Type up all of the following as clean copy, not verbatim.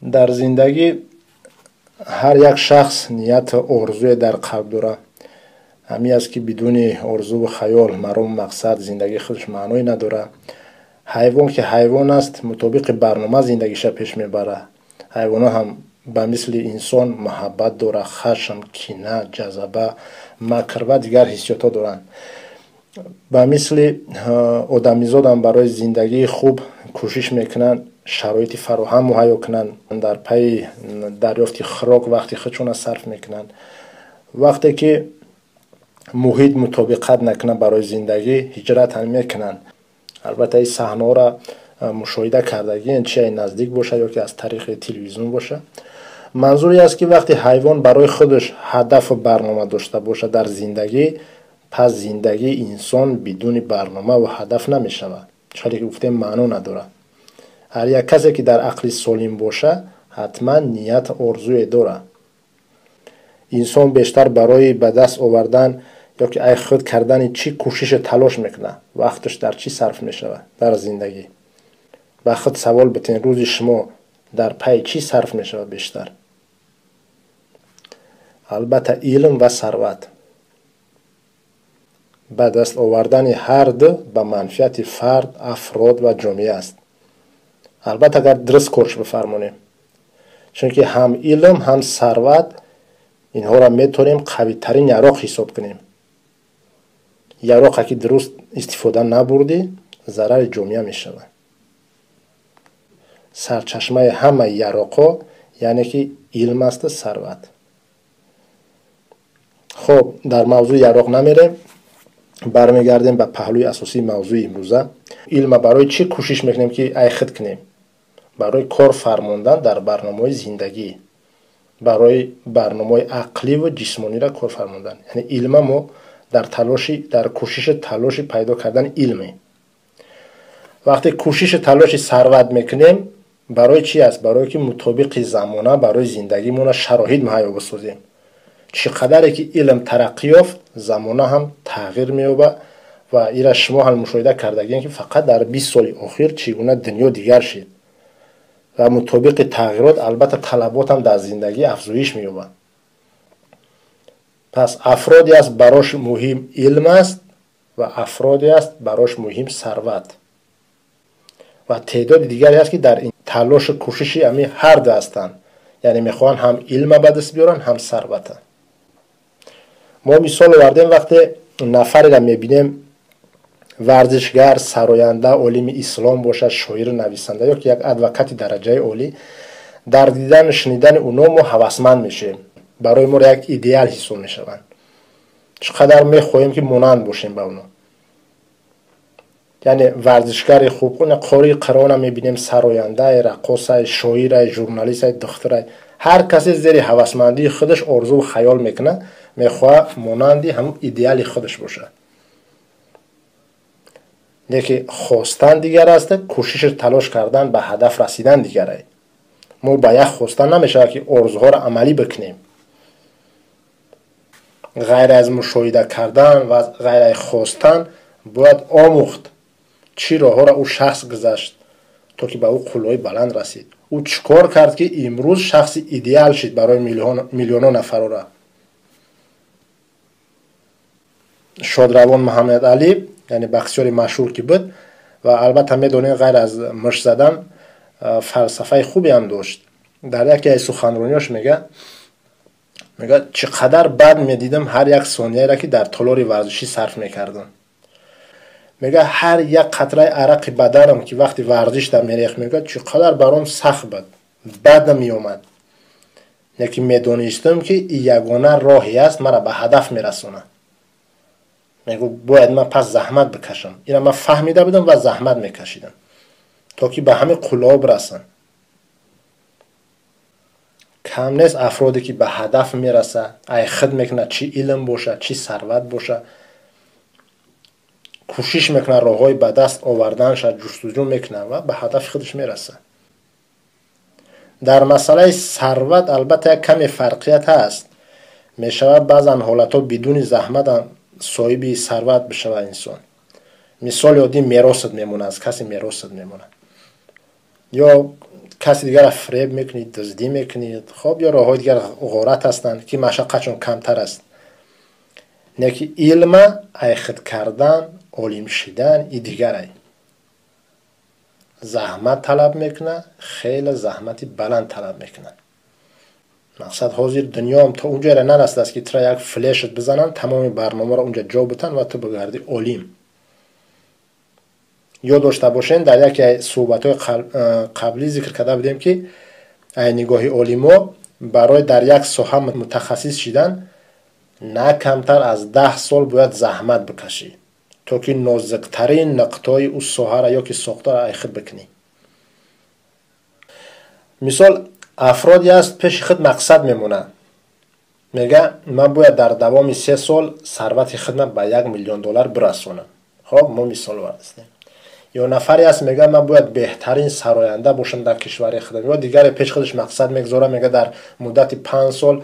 Дар зиндагӣ ҳар як шахс нияту орзуе дар қалб дорад. Ҳамин аст, ки бидуни орзуву хаёл, марому мақсад зиндагии худаш маъное надорад. Ҳайвон ки ҳайвон аст, мутобиқи барнома зиндагиша пеш мебарад. Ҳайвонҳо ҳам ба мисли инсон муҳаббат дорад, хашм, кина, ҷазаба, макр ва дигар ҳиссиётҳо доранд. Ба мисли одамизодам барои зиндагии хуб кӯшиш мекунанд, шароити фароҳам муҳайё кунанд, дар пайи дарёфти хӯрок вақти худшона сарф мекунанд. Вақте ки муҳит мутобиқат накунад барои зиндагӣ, ҳиҷрат ҳам мекунанд. Албатта, ин саҳнаҳоро мушоҳида кардагиен, чи ай наздик бошад ё ки аз тариқи телевизион бошад. Манзуре аст, ки вақте ҳайвон барои худаш ҳадафу барнома дошта бошад дар зиндагӣ, пас зиндагии инсон бидуни барнома ва ҳадаф намешавад. Чӣ ки гуфтем, маъно надорад. Ҳар як касе, ки дар ақли солим бошад, ҳатман ният орзуе дорад. Инсон бештар барои ба даст овардан ё ки ай худ кардани чӣ кӯшишу талош мекунад, вақташ дар чӣ сарф мешавад дар зиндагӣ? Ба худ савол битен, рӯзи шумо дар пайи чӣ сарф мешавад бештар? Албатта, илм ва сарват. Ба даст овардани ҳар ду ба манфиати фард, афрод ва ҷомеа аст. Албатта, агар дуруст корш бифармонем, чунки ҳам илм, ҳам сарват инҳоро метавонем қавитарин яроқ ҳисоб кунем. Яроқе ки дуруст истифода набурдӣ, зарари ҷомеа мешавад. Сарчашмаи ҳамаи яроқҳо, яъне ки илм асту сарват. Хоб, дар мавзӯи яроқ намерем, бармегардем ба паҳлӯи асосии мавзӯи имрӯза. Илма барои чӣ кӯшиш мекунем, ки айхид кунем? Барои кор фармондан дар барномаҳои зиндагӣ, барои барномаҳои ақливу ҷисмониро кор фармондан. Яъне илма мо дар талоши, дар кӯшишу талоши пайдо кардани илме. Вақте кӯшишу талоши сарват мекунем, барои чӣ аст? Барое ки мутобиқи замона барои зиндагимона шароит муҳайё бисозем. Чӣ қадаре ки илм тараққӣ ёфт, замона ҳам тағйир меёбад ва ира шумо ҳам мушоҳида кардагием, ки фақат дар 20 соли охир чӣ гуна дунё дигар шид ва мутобиқи тағйирот, албатта, талабот ҳам дар зиндагӣ афзоиш меёбад. Пас афроде аст, барош муҳим илм аст, ва афроде аст, барош муҳим сарват, ва теъдоди дигаре аст, ки дар талошу кӯшиши ами ҳар ду ҳастанд, яъне мехоҳанд ҳам илма ба даст биёранд, ҳам сарвата. Мо мисол овардем: вақте нафареро мебинем, варзишгар, сароянда, олими ислом бошад, шоиру нависанда ё ки як адвокати дараҷаи олӣ, дар дидану шунидани уно мо ҳавасманд мешавем, барои моро як идеал ҳисоб мешаванд. Чӣ қадар мехоҳем, ки монанд бошем ба оно. Яъне варзишгари хуб, қории Қуръона мебинем, сарояндае, раққосае, шоирае, журналистае, духтурае, ҳар касе зери ҳавасмандии худаш орзуву хаёл мекунад, мехоҳад монанди ҳамун идеали худаш бошад. Лекин хостан дигар аст, кӯшишу талош кардан ба ҳадаф расидан дигарае. Мо ба як хостан намешавад, ки орзуҳоро амалӣ бикунем. Ғайр аз мушоҳида кардан ва ғайр аз хостан бояд омӯхт, чӣ роҳҳоро ӯ шахс гузашт, то ки ба ӯ қуллаҳои баланд расид, ӯ чӣ кор кард, ки имрӯз шахси идеал шид барои миллионҳо нафарора. Шодравон Муҳаммад Алӣ, яъне боксёри машҳур ки буд, ва албатта медонед, ғайр аз мушт задан фалсафаи хубе ҳам дошт, дар яке аз суханрониёш мегӯяд: «Чӣ қадар бад медидам ҳар як сонияеро, ки дар толори варзишӣ сарф мекардам». Мегӯяд, ҳар як қатраи арақи баданам, ки вақти варзиш дар мерехт, мегӯяд, чӣ қадар баром сахт буд, бадам меомад, лекин медонистам, ки ягона роҳе аст, маро ба ҳадаф мерасонад. Мегӯ, бояд ман пас заҳмат бикашам. Ина ман фаҳмида будам ва заҳмат мекашидам, то ки ба ҳамин қуллаҳо бирасам. Кам нест афроде, ки ба ҳадаф мерасад, айхид мекунад, чӣ илм бошад, чӣ сарват бошад, кӯшиш мекунад, роҳҳои ба даст оварданша ҷустуҷӯ мекунад ва ба ҳадафи худаш мерасад. Дар масъалаи сарват, албатта, як каме фарқият ҳаст. Мешавад баъзан ҳолатҳо бидуни заҳматам соҳиби сарват бишавад инсон. Мисоли оддӣ, меросат мемонад, аз касе меросат мемонад ё каси дигарро фиреб мекунӣ, дуздӣ мекунӣ, хоб ё роҳҳои дигар ғорат ҳастанд, ки машаққатшон камтар аст. Не ки илма айхид кардан, олим шидан и дигарай. Заҳмат талаб мекунад, хеле заҳмати баланд талаб мекунад. Мақсад ҳозир дунёам то унҷоеро нарасидааст, ки тура як флешат бизананд, тамоми барномаро унҷа ҷо битанд ва ту бигарди олим. Ёд дошта бошед, дар яке суҳбатҳои қаблӣ зикр карда будем, ки ай нигоҳи олимо барои дар як соҳа мутахассис шидан на камтар аз 10 сол бояд заҳмат бикашӣ, то ки нозиктарин нуқтаи ӯ соҳаро ё ки сохторро айхид бикунӣ. Мисол, афроде аст пеши худ мақсад мемонад, мега ман бояд дар давоми 3 сол сарвати худро ба 1 миллион доллар бирасонам. Хоб, мо мисол овардастем. Ё нафаре аст мега ман бояд беҳтарин сароянда бошам дар кишвари худам. Ё дигаре пеши худаш мақсад мегузорад, мега дар муддати 5 сол,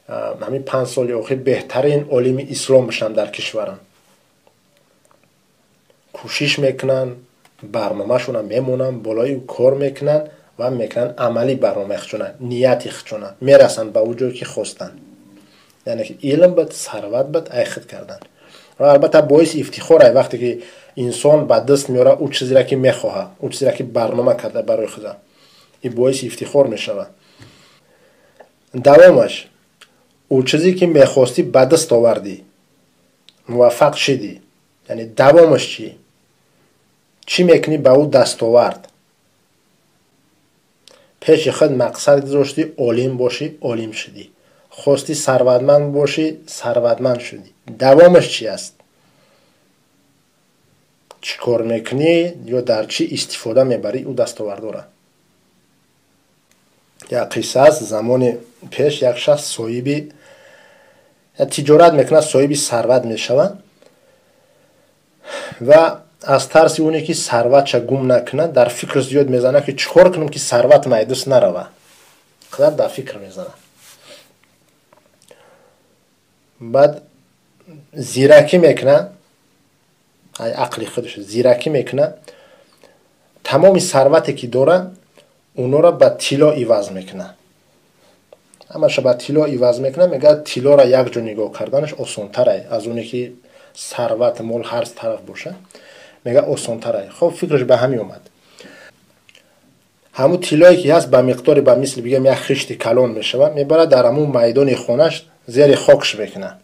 ҳамин 5 соли охир беҳтарин олими ислом бошам дар кишварам. Кӯшиш мекунанд, барномашонро мемонанд, болои кор мекунанд ва мекунанд амалӣ барномаи худшона, нияти худшона, мерасанд ба ӯ ҷое ки хостанд. Яъне ки илм буд, сарват буд, айхид карданд. Ва албатта боиси ифтихор ай вақте ки инсон ба даст меорад ӯ чизеро ки мехоҳад, ӯ чизеро ки барнома карда барои худа, ин боиси ифтихор мешавад. Давомаш, ӯ чизе ки мехостӣ ба даст овардӣ, муваффақ шидӣ, яъне давомаш чӣ? Чӣ мекунӣ ба ӯ дастовард? Пеши худ мақсад гузоштӣ олим бошӣ, олим шудӣ. Хостӣ сарватманд бошӣ, сарватманд шудӣ. Давомаш чӣ аст? Чӣ кор мекунӣ ё дар чӣ истифода мебарӣ ӯ дастовардора? Як қисса аст, замони пеш як шахс соҳиби тиҷорат мекунад, соҳиби сарват мешавад ва аз тарси оне ки сарватша гум накунад, дар фикр зиёд мезанад, ки чӣ кор кунам ки сарват майдус нарава. Қадар дар фикр мезанад. Баъд зиракӣ мекунад, ай ақли худаш зиракӣ мекунад, тамоми сарвате ки дорад онора ба тилло иваз мекунад. Ҳамаша ба тилло иваз мекунад, мегӯяд тиллоро як ҷо нигоҳ карданаш осонтар ай аз оне ки сарват мол ҳар тараф бошад, мегӯяд осонтар ай. Хоб, фикраш ба ҳамин омад. Ҳамун тиллое ки ҳаст ба миқдори ба мисли бигӯем як хишти калон мешавад, мебарад дар ҳамун майдони хонаш зери хокш мекунад.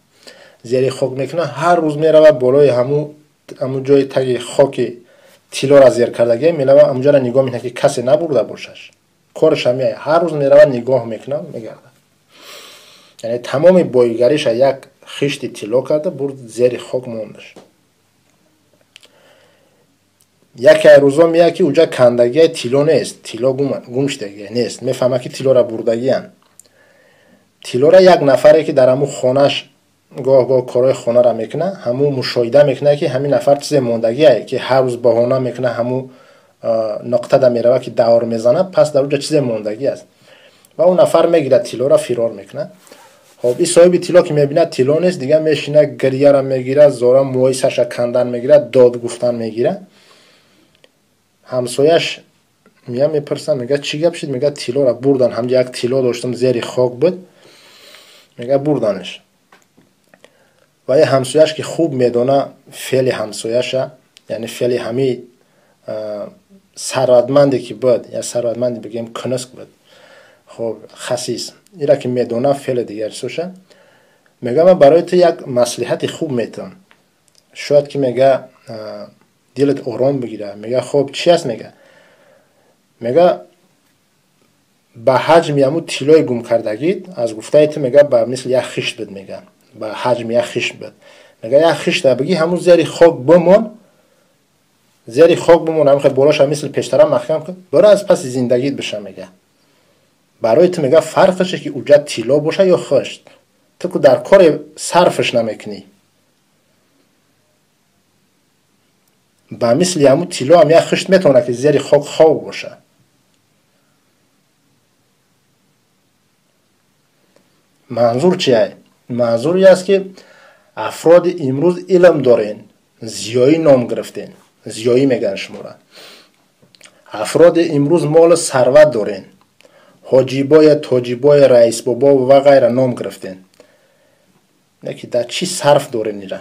Зери хок мекунад, ҳар рӯз меравад болои ҳамун ҷои таги хоки тиллоро зер кардагӣ, меравад ҳамунҷоро нигоҳ мекунад ки касе набурда бошаш. Кораш ҳамин, ҳар рӯз меравад нигоҳ мекунад, мегардад. Яъне тамоми боигариша як хишти тилло карда бурд зери хок мондаш. Яке аз рӯзо меяд ки уҷа кандагиай тилло нест, тилло гум шудагия нест, мефаҳмад ки тиллоро бурдагиянд. Тиллоро як нафаре ки дар ҳамун хонаш гоҳ-гоҳ корҳои хонаро мекунад, ҳамун мушоҳида мекунад ки ҳамин нафар чизе мондагиае ки ҳар рӯз баҳона мекунад, ҳамун нуқтада меравад ки давр мезанад, пас дар уҷа чизе мондагӣ аст. Ва он нафар мегирад тиллоро, фирор мекунад. Хоб, ин соҳиби тилло ки мебинад тилло нест, дигар мешинад, гирьяро мегирад, зора мӯи сарша кандан мегирад, дод гуфтан мегирад. Ҳамсояш меяд мепурсад, мегӯяд чӣ гап шуд? Мегӯяд тиллоро бурдан, ҳамҷа як тилло доштам зери хок буд, мегӯяд бурданаш. Ва ин ҳамсояш ки хуб медона феъли ҳамсояша, яъне феъли ҳамин сарватманде ки буд, я сарватманде бигӯем кунуск буд, хоб хасис, ира ки медона феъли дигар соша, мегӯяд ман барои ту як маслиҳати хуб метавам, шояд ки мегӯяд дилат ором бигирад. Мегӯяд хоб чи аст? Мегӯяд ба ҳаҷми ҳамун тиллои гумкардагит аз гуфтаи ту мегӯяд ба мисли як хишт буд, мегӯяд ба ҳаҷми як хишт буд. Мегӯяд як хишта бигӣ ҳамун зери хок бимон, зери хок бимон, ҳамин хел болоша мисли пештара маҳкам кун, бара аз паси зиндагит биша. Мегӯяд барои ту мегӯяд фарқеше ки уҷа тилло боша ё хишт, ту ку дар коре сарфш намекунӣ. Ба мисли ҳамун тилло ҳам як хишт метавонад ки зери хок хоб боша. Манзур чи ай? Манзур ин аст ки афроди имрӯз илм дорен, зиёӣ ном гирифтен, зиёӣ мегӯянд шуморо. Афроди имрӯз молу сарват дорен, ҳоҷибоя, тоҷибоя, раисбобо ва ғайра ном гирифтен, леки дар чӣ сарф дорен ира?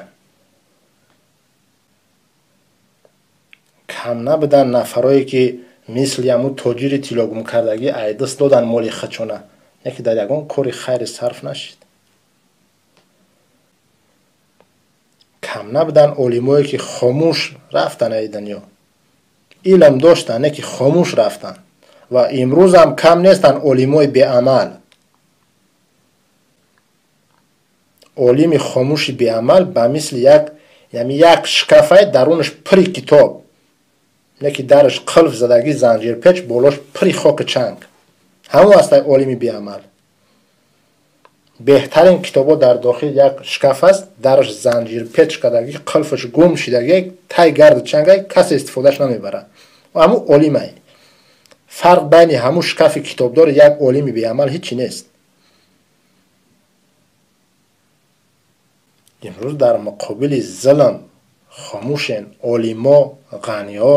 Кам набудан нафарое ки мисли ҳамун тоҷири тиллогумкардагӣ айдист додан моли хачона, леки дар ягон кори хайре сарф нашид. Кам набудан олимое ки хомӯш рафтан ай дунё, илм доштан, не ки хомӯш рафтан. Ва имрӯзам кам нестанд олимои беамал. Олими хомӯши беамал ба мисли як яъне як шкафай, дарунаш пури китоб, не ки дараш қилф задагӣ, занҷирпеч, болош пури хоки чанг. Ҳамон ҳастай олими беамал. Беҳтарин китобҳо дар дохил як шкаф аст, дараш занҷирпеч кардагӣ, қилфаш гум шидагӣ, тай гарди чангай, касе истифодааш намебарад. Ҳамун олимай. Фарқ байни ҳамун шкафи китобдор як олими беамал ҳичи нест. Имрӯз дар муқобили зулм хомӯшен олимо, ғаниҳо.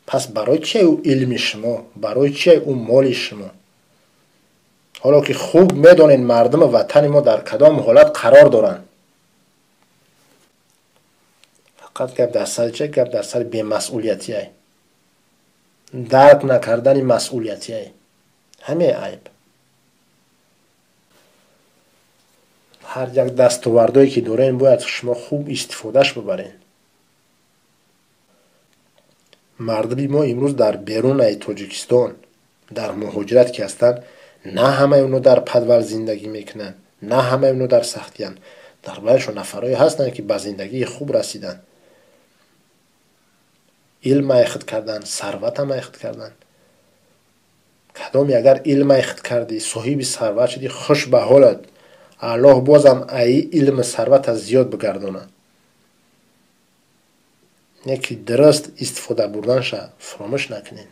Пас барои чие ӯ илми шумо, барои чие ӯ моли шумо? Ҳоло ки хуб медонед мардуми ватани мо дар кадом ҳолат қарор доранд. Фақат гап дар сари че? Гап дар сари бемасъулиятиай, дарк накардани масъулиятиай. Ҳаме айб. Ҳар як дастовардое ки дорем бояд шумо хуб истифодааш бибарен. Мардуми мо имрӯз дар берунаи Тоҷикистон, дар муҳоҷират ки ҳастанд, на ҳамаи оно дар падвал зиндагӣ мекунанд, на ҳамаи оно дар сахтиянд. Дар байнашон нафарое ҳастанд ки ба зиндагии хуб расиданд, илм айхид карданд, сарватам айхид карданд. Кадоме агар илм айхид кардӣ, соҳиби сарват шудӣ, хуш ба ҳолат, Аллоҳ бозам аи илми сарвата зиёд бигардонад. Не ки дуруст истифода бурданша фаромӯш накунед.